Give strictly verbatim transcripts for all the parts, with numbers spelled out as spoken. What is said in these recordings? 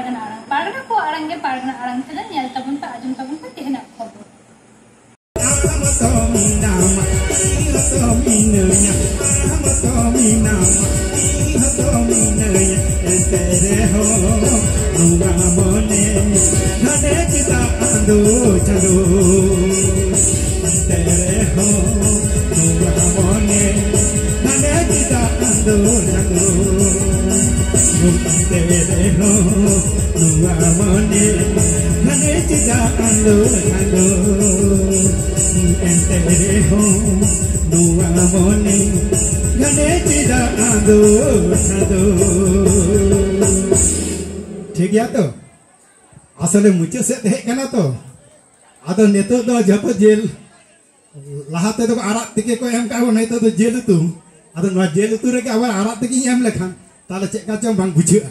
ᱯᱟᱨᱜᱟᱱᱟ ᱟᱲᱟᱝ, ᱯᱟᱨᱜᱟᱱᱟ ᱠᱚᱣᱟᱜ ᱟᱲᱟᱝ ᱜᱮ ᱯᱟᱨᱜᱟᱱᱟ ᱟᱲᱟᱝ ᱠᱟᱱᱟ᱾ ᱧᱮᱞ ᱛᱟᱵᱚᱱ ᱯᱮ, ᱟᱸᱡᱚᱢ ᱛᱟᱵᱚᱱ ᱯᱮ ᱛᱮᱦᱮᱧᱟᱜ ᱠᱷᱚᱵᱚᱨ᱾ ᱴᱷᱤᱠ ᱜᱮᱭᱟ ᱛᱚ? ᱟᱥᱚᱞᱮ ᱢᱩᱪᱟᱹᱫ ᱥᱮᱫ ᱦᱮᱡ ᱠᱟᱱᱟ ᱛᱚ᱾ ᱟᱫᱚ ᱱᱤᱛᱚᱜ ᱫᱚ ᱡᱚᱛᱚ ᱡᱤᱞ, ᱞᱟᱦᱟ ᱛᱮᱫᱚ ᱟᱨᱟᱜ ᱛᱮᱜᱮ ᱠᱚ ᱮᱢ ᱠᱟᱜ ᱵᱚᱱᱟ, ᱱᱤᱛᱚᱜ ᱫᱚ ᱡᱤᱞ ᱩᱛᱩ᱾ ᱟᱫᱚ ᱱᱚᱣᱟ ᱡᱤᱞ ᱩᱛᱩ ᱨᱮᱜᱮ ᱟᱵᱟᱨ ᱟᱨᱟᱜ ᱛᱮᱜᱮᱧ ᱮᱢ ᱞᱮᱠᱷᱟᱱ ᱛᱟᱦᱚᱞᱮ ᱪᱮᱫ ᱠᱟ ᱪᱚᱝ ᱵᱟᱝ ᱵᱩᱡᱷᱟᱹᱜᱼᱟ᱾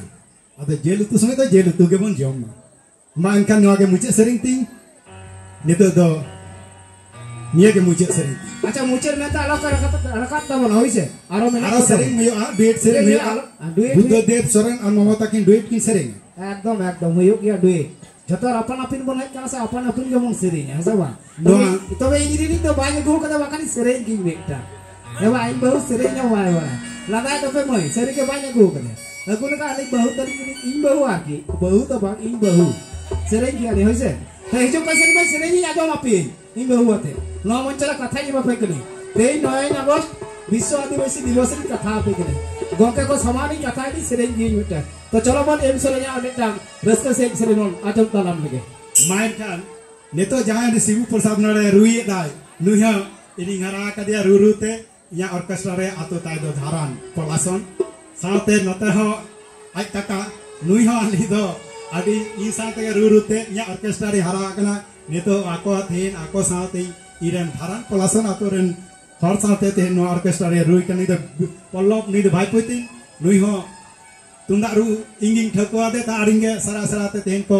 ᱟᱫᱚ ᱡᱤᱞ ᱩᱛᱩ ᱥᱚᱢᱚᱭ ᱫᱚ ᱡᱤᱞ ᱩᱛᱩ ᱜᱮᱵᱚᱱ ᱡᱚᱢ ᱢᱟ᱾ ᱢᱟ ᱮᱱᱠᱷᱟᱱ ᱱᱚᱣᱟ ᱜᱮ ᱢᱩᱪᱟᱹᱫ ᱥᱮᱨᱮᱧ ᱛᱤᱧ᱾ ᱱᱤᱛᱚᱜ ᱫᱚ ᱱᱤᱭᱟᱹ ᱜᱮ ᱢᱩᱪᱟᱹᱫ ᱥᱮᱨᱮᱧ ᱛᱤᱧ᱾ ᱟᱪᱪᱷᱟ, ᱢᱩᱪᱟᱹᱫ ᱢᱮᱱᱛᱮ ᱟᱞᱚ ᱯᱮ ᱨᱟᱠᱟᱵ, ᱨᱟᱠᱟᱵ ᱛᱟᱵᱚᱱᱟ, ᱦᱳᱭ ᱥᱮ? ᱟᱨᱚ ᱢᱮᱱᱟᱜ ᱟᱨᱚ ᱛᱟᱵᱚᱱᱟ᱾ ᱥᱮᱨᱮᱧ ᱦᱩᱭᱩᱜᱼᱟ, ᱰᱩᱭᱮᱴ ᱥᱮᱨᱮᱧ ᱦᱩᱭᱩᱜᱼᱟ᱾ ᱟᱨᱚ, ᱰᱩᱭᱮᱴ ᱵᱩᱫᱽᱫᱷᱚ ᱦᱩᱭᱩᱜᱼᱟ᱾ ᱫᱮᱵ ᱥᱚᱨᱮᱱ ᱟᱨ ᱢᱚᱢᱚᱛᱟ ᱠᱤᱱ ᱰᱩᱭᱮᱴ ᱠᱤᱱ ᱥᱮᱨᱮᱧᱟ᱾ ᱮᱠᱫᱚᱢ, ᱮᱠᱫᱚᱢ ᱦᱩᱭᱩᱜ ᱜᱮᱭᱟ ᱰᱩᱭᱮᱴ᱾ ᱡᱚᱛᱚ ᱦᱚᱲ ᱟᱯᱟᱱ ᱟᱹᱯᱤᱱ ᱵᱚᱱ ᱦᱮᱡ ᱠᱟᱱᱟ ᱥᱮ, ᱟᱯᱟᱱ ᱟᱹᱯᱤᱱ ᱜᱮᱵᱚᱱ ᱥᱮᱨᱮᱧᱟ, ᱦᱮᱸ ᱥᱮ ᱵᱟᱝ? ᱱᱚᱣᱟ ᱛᱚᱵᱮ ᱤᱧ ᱨᱤᱱᱤᱡ ᱫᱚ ᱵᱟᱹᱧ ᱟᱹᱜᱩ ᱠᱟᱫᱟ, ᱵᱟᱠᱷᱟᱱ ᱤᱧ ᱥᱮᱨᱮᱧ ᱜᱤᱧ ᱢᱤᱫᱴᱟᱝ᱾ ᱮ ᱵᱟ, ᱤᱧ ᱵᱟᱹᱦᱩ ᱥᱮᱨᱮᱧ ᱦᱚᱸ ᱵᱟᱭ ᱵᱟᱲᱟᱭᱟ᱾ ᱞᱟᱸᱫᱟᱭ ᱫᱚᱯᱮ ᱢᱟᱹᱭ, ᱥᱟᱹᱨᱤ ᱜᱮ ᱵᱟᱹᱧ ᱟᱹᱜᱩ ᱠᱟᱫᱟ᱾ ᱟᱹᱜᱩ ᱞᱮᱠᱷᱟᱱ ᱟᱞᱮ ᱵᱟᱹᱦᱩ ᱛᱟᱹᱞᱤᱧ ᱨᱤᱱᱤᱡ, ᱤᱧ ᱵᱟᱹᱦᱩ ᱟᱨᱠᱤ, ᱵᱟᱹᱦᱩ ᱫᱚ ᱵᱟᱝ, ᱤᱧ ᱵᱟᱹᱦᱩ᱾ ᱥᱮᱨᱮᱧ ᱜᱮᱭᱟ ᱞᱮ, ᱦᱳᱭ ᱥᱮ? ᱛᱚ ᱦᱤᱡᱩᱜ ᱠᱟᱱ ᱥᱮᱨᱢᱟ ᱥᱮᱨᱮᱧ ᱤᱧ ᱟᱸᱡᱚᱢ ᱟᱯᱮᱭᱟᱹᱧ, ᱤᱧ ᱵᱟᱹᱦᱩ ᱟᱛᱮ᱾ ᱱᱚᱣᱟ ᱢᱚᱧᱪᱚ ᱨᱮ ᱠᱟᱛᱷᱟᱧ ᱮᱢᱟ ᱯᱮ ᱠᱟᱹᱱᱟᱹᱧ᱾ ᱛᱮᱦᱮᱧ ᱱᱚᱭᱮ ᱟᱜᱚᱥᱴ ᱵᱤᱥᱥᱚ ᱟᱹᱫᱤᱵᱟᱹᱥᱤ ᱫᱤᱵᱚᱥ ᱨᱤᱧ ᱠᱟᱛᱷᱟ ᱟᱯᱮ ᱠᱟᱹᱱᱟᱹᱧ᱾ ᱜᱚᱝᱠᱮ ᱠᱚ ᱥᱟᱢᱟᱝ ᱨᱤᱧ ᱠᱟᱛᱷᱟ ᱤᱫᱤ, ᱥᱮᱨᱮᱧ ᱜᱤᱭᱟᱹᱧ ᱢᱤᱫᱴᱟᱝ᱾ ᱛᱚ ᱪᱚᱞᱚ ᱵᱚᱱ ᱮᱢ ᱥᱮᱨᱮᱧᱟ ᱟᱨ ᱢᱤᱫᱴᱟᱝ ᱨᱟᱹᱥᱠᱟᱹ ᱥᱮᱫ ᱥᱮᱨᱮᱧ ᱵᱚᱱ ᱟᱸᱡᱚᱢ ᱛᱟᱞᱟᱝ ᱞᱮᱜᱮ᱾ ᱢᱟ ᱮᱱᱠᱷᱟᱱ ᱱᱤᱛᱚᱜ ᱡᱟᱦᱟᱸᱭ ᱩᱱᱤ ᱥᱤᱵᱩ ᱯᱨᱚᱥᱟᱫᱽ ᱱᱚᱰᱮ ᱨᱩᱭᱮᱫᱟᱭ, ᱱᱩᱭ ᱦᱚᱸ ᱤᱧᱤᱧ ᱦᱟᱨᱟ ᱟᱠᱟᱫᱮᱭᱟ ᱨᱩ ᱨᱩ ᱛᱮ᱾ ᱤᱧᱟᱹᱜ ᱚᱨᱠᱮᱥᱴᱨᱟ ᱨᱮ ᱟᱛᱳ ᱛᱟᱭ ᱫᱚ ᱫᱷᱟᱨᱟᱱ ᱯᱚᱞᱟᱥᱚᱱ᱾ ᱥᱟᱶᱛᱮ ᱱᱚᱛᱮ ᱦᱚᱸ ᱟᱡ ᱠᱟᱠᱟ, ᱱᱩᱭ ᱦᱚᱸ ᱟᱹᱞᱤᱧ ᱫᱚ ᱟᱹᱰᱤ ᱤᱧ ᱥᱟᱶ ᱛᱮᱜᱮ ᱨᱩ ᱨᱩ ᱛᱮ ᱤᱧᱟᱹᱜ ᱚᱨᱠᱮᱥᱴᱨᱟ ᱨᱮ ᱦᱟᱨᱟ ᱟᱠᱟᱱᱟ᱾ ᱱᱤᱛᱚᱜ ᱟᱠᱚ ᱛᱮᱦᱮᱧ ᱟᱠᱚ ᱥᱟᱶᱛᱮ ᱤᱧ ᱨᱮᱱ ᱫᱷᱟᱨᱟᱱ ᱯᱚᱞᱟᱥᱚᱱ ᱟᱛᱳ ᱨᱮᱱ ᱦᱚᱲ ᱥᱟᱶᱛᱮ ᱛᱮᱦᱮᱧ ᱱᱚᱣᱟ ᱚᱨᱠᱮᱥᱴᱨᱟ ᱨᱮ ᱨᱩᱭ ᱠᱟᱱᱟ᱾ ᱱᱩᱭ ᱫᱚ ᱯᱚᱞᱞᱚᱵ, ᱱᱩᱭ ᱫᱚ ᱵᱷᱟᱭᱯᱳ ᱛᱤᱧ᱾ ᱱᱩᱭ ᱦᱚᱸ ᱛᱩᱢᱫᱟᱜ ᱨᱩ ᱤᱧ ᱜᱤᱧ ᱴᱷᱟᱹᱣᱠᱟᱹ ᱟᱫᱮ, ᱛᱟ ᱟᱹᱞᱤᱧ ᱜᱮ ᱥᱟᱨᱟ ᱥᱟᱨᱟ ᱛᱮ ᱛᱮᱦᱮᱧ ᱠᱚ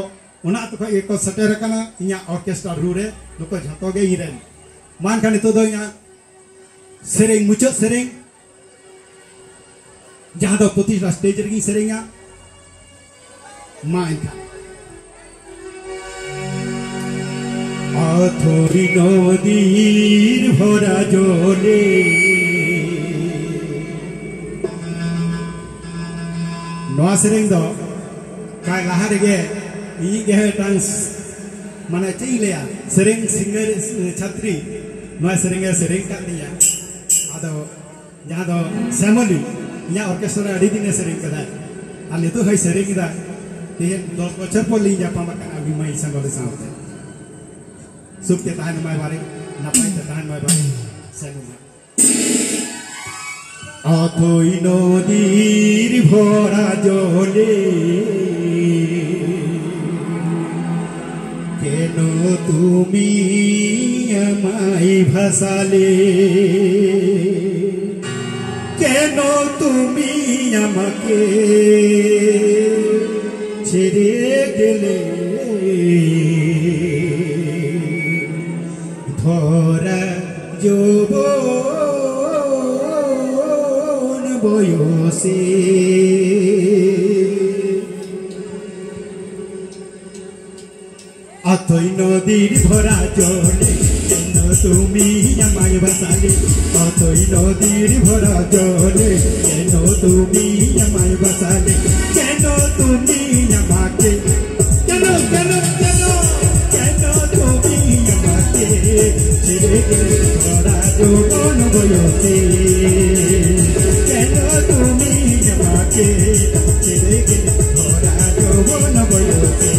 ᱚᱱᱟ ᱟᱹᱛᱩ ᱠᱷᱚᱱ ᱜᱮᱠᱚ ᱥᱮᱴᱮᱨ ᱟᱠᱟᱱᱟ ᱤᱧᱟᱹᱜ ᱚᱨᱠᱮᱥᱴᱨᱟ ᱨᱩ ᱨᱮ᱾ ᱱᱩᱠᱩ ᱡᱷᱚᱛᱚ ᱜᱮ ᱤᱧ ᱨᱮᱱ᱾ ᱢᱟ ᱮᱱᱠᱷᱟᱱ ᱱᱤᱛᱚᱜ ᱫᱚ ᱤᱧᱟᱹᱜ ᱥᱮᱨᱮᱧ, ᱢᱩᱪᱟᱹᱫ ᱥᱮᱨᱮᱧ, ᱡᱟᱦᱟᱸ ᱫᱚ ᱯᱨᱚᱛᱤᱴᱟ ᱥᱴᱮᱡᱽ ᱨᱮᱜᱤᱧ ᱥᱮᱨᱮᱧᱟ᱾ ᱢᱟ ᱮᱱᱠᱷᱟᱱ᱾ ᱟᱛᱷᱚᱨᱤ ᱱᱚᱫᱤᱨ ᱵᱷᱚᱨᱟ ᱡᱚᱞᱮ᱾ ᱱᱚᱣᱟ ᱥᱮᱨᱮᱧ ᱫᱚ ᱠᱟᱭ ᱞᱟᱦᱟ ᱨᱮᱜᱮ ᱤᱧ ᱜᱮ ᱢᱤᱫᱴᱟᱝ ᱢᱟᱱᱮ ᱪᱮᱫ ᱤᱧ ᱞᱟᱹᱭᱟ, ᱥᱮᱨᱮᱧ ᱥᱤᱝᱜᱟᱨ ᱪᱷᱟᱛᱨᱤ ᱱᱚᱣᱟ ᱥᱮᱨᱮᱧ ᱮ ᱥᱮᱨᱮᱧ ᱠᱟᱜ ᱛᱤᱧᱟ᱾ ᱟᱫᱚ ᱡᱟᱦᱟᱸ ᱫᱚ ᱥᱮᱢᱚᱞᱤ, ᱤᱧᱟᱹᱜ ᱚᱨᱠᱮᱥᱴᱨᱟ ᱨᱮ ᱟᱹᱰᱤ ᱫᱤᱱᱮ ᱥᱮᱨᱮᱧ ᱠᱟᱫᱟᱭ, ᱟᱨ ᱱᱤᱛᱚᱜ ᱦᱚᱸᱭ ᱥᱮᱨᱮᱧ ᱮᱫᱟ᱾ ᱛᱮᱦᱮᱧ ᱫᱚᱥ ᱵᱚᱪᱷᱚᱨ ᱯᱚᱨ ᱞᱤᱧ ᱧᱟᱯᱟᱢ ᱟᱠᱟᱱᱟ ᱩᱱᱤ ᱢᱟᱹᱭ ᱥᱟᱸᱜᱚᱞᱤ ᱥᱟᱶᱛᱮ᱾ ᱥᱩᱠ ᱛᱮ ᱛᱟᱦᱮᱱ ᱢᱟᱭ ᱵᱟᱨᱮ, ᱱᱟᱯᱟᱭ ᱛᱮ ᱛᱟᱦᱮᱱ ᱢᱟᱭ ᱵᱟᱨᱮ᱾ ᱥᱮᱢᱚᱞᱤ᱾ অথৈ নদীর ভরা জলে কেন তুমি আমায় ভাসালে? কেন তুমি আমাকে ছেড়ে গেলে? ভরা যৌবন বয়সে। অথৈ নদীর ভরা জলে কেন তুমি আমায় ভাসালে? অথৈ নদীর ভরা জলে কেন তুমি আমায় ভাসালে? কেন তুমি আমাকে কেন, কেন, কেন, কেন তুমি আমাকে ছেড়ে গেলে ভরা যৌবন বয়সে? কেন তুমি আমাকে ছেড়ে গেলে ভরা যৌবন বয়সে?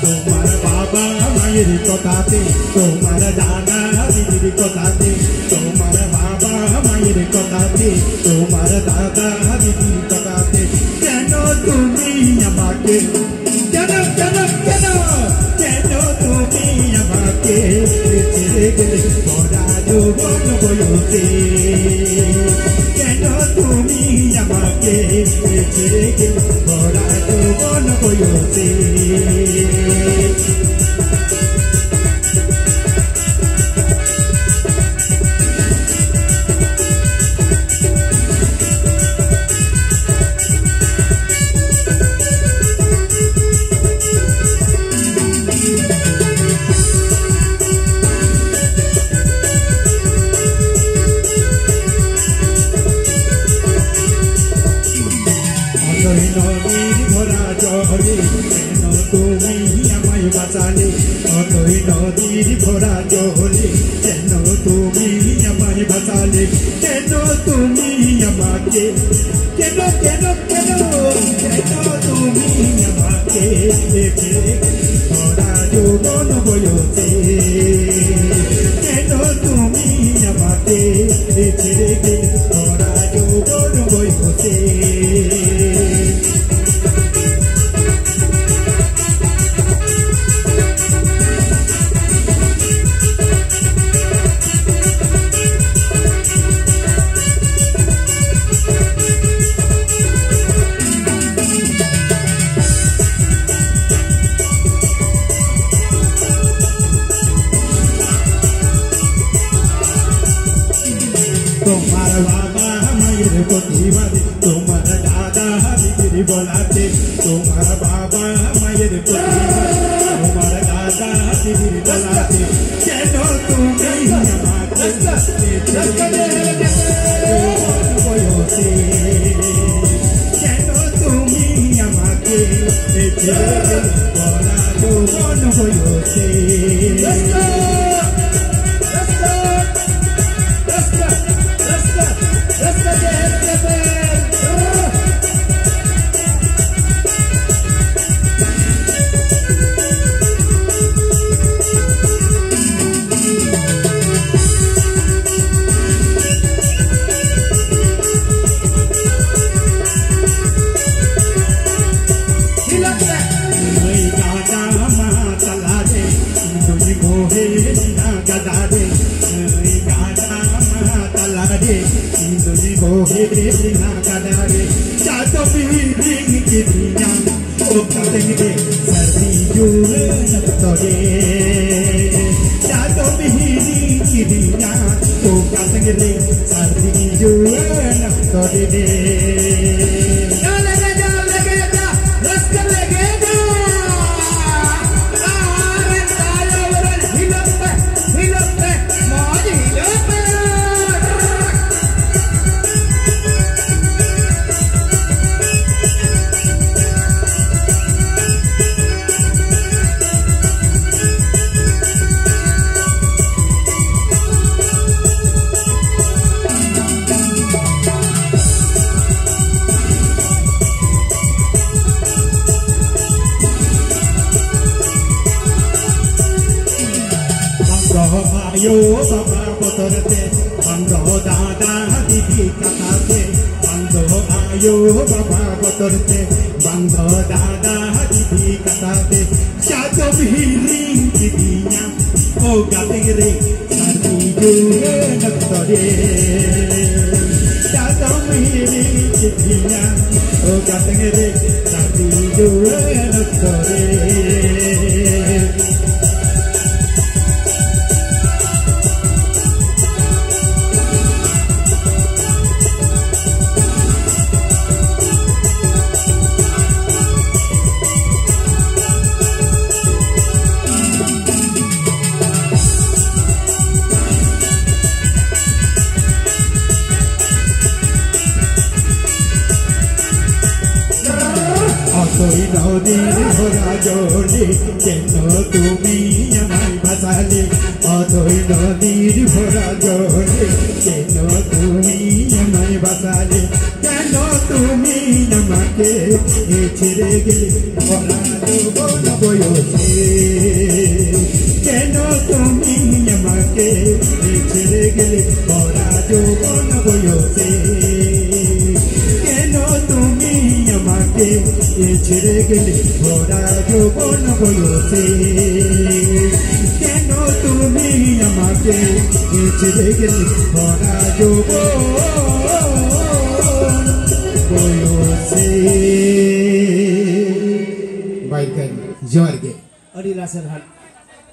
তোমার বাবা মায়ের কথাতে, তোমার দাদা দিদির কথাতে, তোমার বাবা মায়ের কথাতে, তোমার দাদা দিদির কথাতে, কেন তুমি আমাকে, কেন, কেন, কেন, কেন তুমি অতই নদীর ভরা জলে কেন তুমি আমায় বাঁচালে? অতই নদীর ভরা জলে কেন তুমি আমায় বাঁচালে? কেন তুমি আমাকে, কেন, কেন, কেন, কেন তুমি আমাকে ফেলে ভরা যৌবন বয়সে? কেন তুমি আমাকে ছেড়ে গেলে ভরা যৌবন বয়সে? তোমার বাবা মায়ের প্রতিবাদে, তোমার দাদা দিদির বলাতে, তোমার বাবা মায়ের প্রতিবাদে, তোমার দাদা দিদির বলাতে, কেন তুমি আমাকে বয়সে, কেন তুমি আমাকে ছেড়ে গেলে ভরা যৌবন বয়সে? ᱱᱟᱹᱭ ᱜᱟᱰᱟ ᱢᱟ ᱛᱟᱞᱟᱨᱮ ᱤᱧ ᱫᱚᱧ ᱵᱚᱦᱮᱞ ᱮᱱᱟ ᱜᱟᱰᱟ ᱨᱮ, ᱱᱟᱹᱭ ᱜᱟᱰᱟ ᱢᱟ ᱛᱟᱞᱟᱨᱮ ᱤᱧ ᱫᱚᱧ ᱵᱚᱦᱮᱞ ᱮᱱᱟ ᱜᱟᱰᱟ ᱨᱮ᱾ ᱪᱟᱫᱚ ᱵᱤᱦᱤᱨᱤᱧ ᱠᱤᱫᱤᱧᱟ, ᱚᱠᱟ ᱪᱟᱸᱫᱚ ᱢᱤᱦᱤᱨᱤ ᱠᱤᱫᱤᱧᱟ, ᱚᱠᱟ ᱥᱮᱸᱜᱮᱞ ᱨᱮ ᱥᱟᱹᱨᱫᱤ ᱡᱩᱣᱟᱹᱱ ᱚᱠᱛᱚ ᱨᱮ᱾ ᱡᱟᱣ ᱞᱮᱜᱮ, ᱡᱟᱣ ᱞᱮᱜᱮ, ᱡᱟ, ᱨᱟᱹᱥᱠᱟᱹ ᱞᱮᱜᱮ, ᱡᱟ᱾ ᱟᱨ ᱛᱟᱭᱚᱢ ᱨᱮᱱ ᱦᱤᱞᱳᱜ ᱯᱮ, ᱦᱤᱞᱳᱜ ᱯᱮ, ᱢᱚᱡᱽ ᱦᱤᱞᱳᱜ ᱯᱮ᱾ ᱵᱟᱝ ᱫᱚ ᱟᱭᱳ ᱵᱟᱵᱟ ᱵᱚᱛᱚᱨ ᱛᱮ, ᱵᱟᱝ ᱫᱚ ᱫᱟᱫᱟ ᱫᱤᱫᱤ ᱠᱟᱛᱷᱟ ᱛᱮ, ᱵᱟᱝ ᱫᱚ ᱟᱭᱳ ᱵᱟᱵᱟ ᱵᱚᱛᱚᱨ ᱛᱮ, ᱵᱟᱝ ᱫᱚ ᱫᱟᱫᱟ ᱫᱤᱫᱤ ᱠᱟᱛᱷᱟ ᱛᱮ, ᱪᱟᱫᱚᱢ ᱦᱤᱲᱤᱧ ᱠᱤᱫᱤᱧᱟ, ᱚ ᱜᱟᱛᱮ ᱨᱮ ᱥᱟᱹᱨᱤ ᱡᱩᱣᱟᱹᱱ ᱚᱠᱛᱚ ᱨᱮ᱾ ᱪᱟᱫᱚᱢ ᱦᱤᱲᱤᱧ ᱠᱤᱫᱤᱧᱟ, ᱚ ᱜᱟᱛᱮ ᱨᱮ ᱥᱟᱹᱨᱤ ᱡᱩᱣᱟᱹᱱ ᱚᱠᱛᱚ ᱨᱮ᱾ অথই নদীর ভরা জলে কেন তুমি আমায় ভাসালে? অথই নদীর ভরা জলে কেন তুমি আমায় ভাসালে? কেন তুমি আমাকে ছেড়ে গেলে ভরা যৌবন বয়সে? কেন তুমি আমাকে ছেড়ে গেলে ভরা যৌবন বয়সে? কেন তুমি আমাকে ছেড়ে গেলে ভরা যৌবন বয়সে? কেন তুমি আমাকে ছেড়ে গেলে ভরা যৌবন বয়সে? বাইকার, ᱡᱚᱦᱟᱨ ᱜᱮ᱾ ᱟᱹᱰᱤ ᱞᱟᱥᱮᱨ ᱦᱟᱴ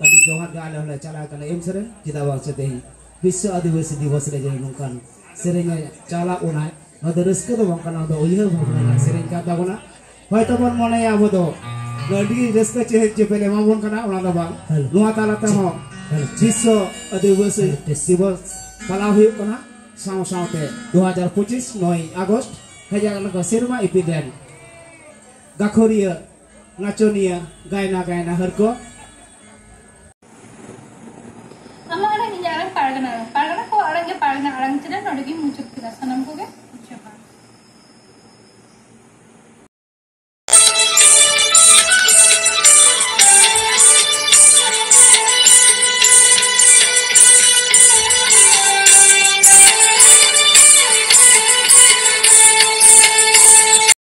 ᱟᱹᱰᱤ ᱡᱚᱦᱟᱨ ᱜᱮ ᱟᱞᱮ ᱦᱚᱸᱞᱮ ᱪᱟᱞᱟᱣ ᱠᱟᱱᱟ ᱮᱢ ᱥᱮᱨᱮᱧ, ᱪᱮᱫᱟᱜ ᱵᱟᱝ ᱥᱮ ᱛᱮᱦᱮᱧ ᱵᱤᱥᱥᱚ ᱟᱹᱫᱤᱵᱟᱹᱥᱤ ᱫᱤᱵᱚᱥ ᱨᱮ ᱡᱮ ᱱᱚᱝᱠᱟᱱ ᱥᱮᱨᱮᱧ ᱮ ᱪᱟᱞᱟᱜ ᱚᱱᱟ, ᱱᱚᱣᱟ ᱫᱚ ᱨᱟᱹᱥᱠᱟᱹ ᱫᱚ ᱵᱟᱝ ᱠᱟᱱᱟ, ᱱᱚᱣᱟ ᱫᱚ ᱩᱭᱦᱟᱹᱨ ᱵᱷᱟᱵᱽᱱᱟ ᱨᱮᱱᱟᱜ ᱥᱮᱨᱮᱧ ᱠᱟᱱ ᱛᱟᱵᱚᱱᱟ᱾ ᱦᱚᱭᱛᱚ ᱵᱚᱱ ᱢᱚᱱᱮᱭᱟ ᱟᱵᱚ ᱫᱚ ᱟᱹᱰᱤ ᱨᱟᱹᱥᱠᱟᱹ ᱪᱮᱦᱮᱫ ᱪᱮᱯᱮᱞ ᱮᱢᱟ ᱵᱚᱱ ᱠᱟᱱᱟ, ᱚᱱᱟ ᱫᱚ ᱵᱟᱝ᱾ ᱦᱮᱞᱳ᱾ ᱱᱚᱣᱟ ᱛᱟᱞᱟ ᱛᱮᱦᱚᱸ ᱦᱮᱞᱳ᱾ ᱵᱤᱥᱥᱚ ᱟᱹᱫᱤᱵᱟᱹᱥᱤ ᱦᱮᱞᱳ, ᱴᱮᱥᱴ᱾ ᱫᱤᱵᱚᱥ ᱯᱟᱞᱟᱣ ᱦᱩᱭᱩᱜ ᱠᱟᱱᱟ᱾ ᱥᱟᱶ ᱥᱟᱶᱛᱮ ᱫᱩ ᱦᱟᱡᱟᱨ ᱯᱚᱸᱪᱤᱥ ᱱᱚᱭ ᱟᱜᱚᱥᱴ ᱦᱮᱡ ᱟᱠᱟᱱᱟ ᱠᱚ ᱥᱮᱨᱢᱟ ᱤᱯᱤᱞ ᱨᱮᱱ ᱜᱟᱹᱠᱷᱩᱲᱤᱭᱟᱹ, ᱱᱟᱪᱚᱱᱤᱭᱟᱹ, ᱜᱟᱭᱱᱟ ᱜᱟᱭᱱᱟᱦᱟᱨ ᱠᱚ᱾ ᱟᱢᱟᱜ ᱟᱲᱟᱝ, ᱤᱧᱟᱹᱜ ᱟᱲᱟᱝ, ᱯᱟᱨᱜᱟᱱᱟ ᱟᱲᱟᱝ, ᱯᱟᱨᱜᱟᱱᱟ ᱠᱚ ᱟᱲᱟᱝ ᱜᱮ ᱯᱟᱨᱜᱟᱱᱟ ᱟᱲᱟᱝ ᱪᱮᱱᱮᱞ᱾ ᱱᱚᱰᱮ ᱜᱤᱧ ᱢᱩᱪᱟᱹᱫ ᱠᱮᱫᱟ᱾ ᱥᱟᱱᱟᱢ ᱠᱚᱜᱮ